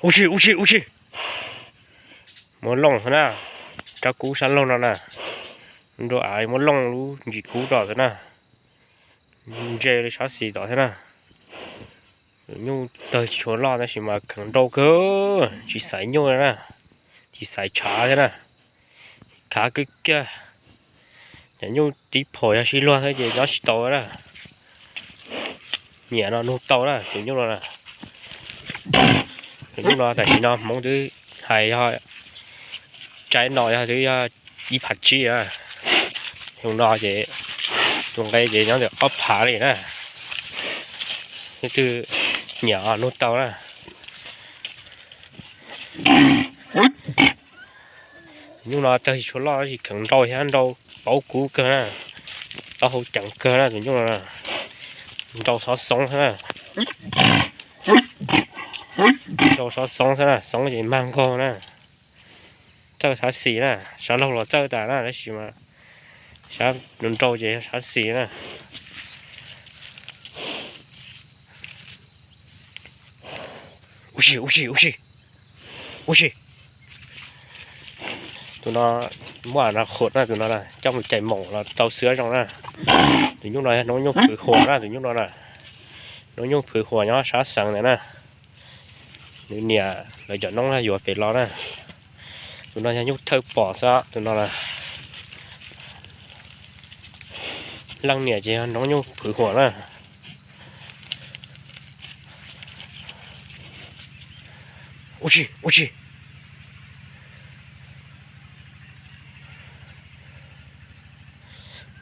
Ub tsi, ub tsi, ub tsi. Muab looj xwb na, rab kub sab laug no na, nrau av muab looj lub ntsis kub rau xwb na, ntse li sab xis tom thiab na. Tus nyuj tawg tsis tshua loj tab sis mas kheev nrau kawg, tsis xaiv nyuj na, tsis xaiv tshav thiab na, khav kawg kiag. Cov nyuj tib phaum yog sib luag thiab ces nyob tsis tau na. Nyiam no nug tau na tus nyuj no na. Tus nyuj no tam sim no hmoov twb hais yog tsaib no yog twb yog ib phav tsib na. Tus no ces tus nqe ces nyob ntawm ob phav li na. Leej twg nyiam nug tau na. Tus nyuj no tawg tsis tshua loj tab sis kheev nrau thiab nrau paub kub kawg na, taub hau ceev kawg na tus nyuj no. Nrau xov xoov xwb na, nrau xov xoov xwb na, xoov ces mag nkaug na. Txawj sab xis na, sab laug los txawj tas na tab sis mas sab nrau ces yog sab xis na. Ub tsi, ub tsi, ub tsi, ub tsi. Tus no muaj na, qhuam na tus no na, coj mus cais moom los tau xwb zoo na. Tus nyuj no yog noob nyuj phwv huam na tus nyuj no na. Noob nyuj phwv huam nyob sab xeev ntawd na. Nws niam lawv cov noob yuav pem los na. Tus no yog nyuj thawj pom xwb tus no na. Leej niam ces yog noob nyuj phwv huam na. Ub tsi, ub tsi.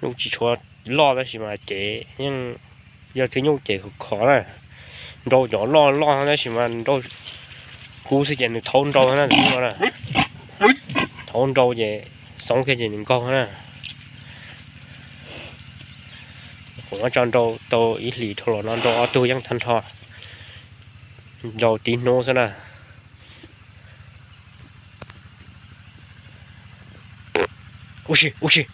Nyuj tsis tshua loj tab sis mas ces yeej yog tus nyuj ces khov khov na. Nrau cov loj loj tab sis mas nrau kub xwb ces nws thaub nrau na tus nyuj no na. Thaub nrau ces xoov kiag ces nws nkaug na. Kuv muab tso nrau tau ib hlis dhau los no nrau ob tug yeej tag nrho. Nrau tib hnub xwb na. Ub tsi, ub tsi.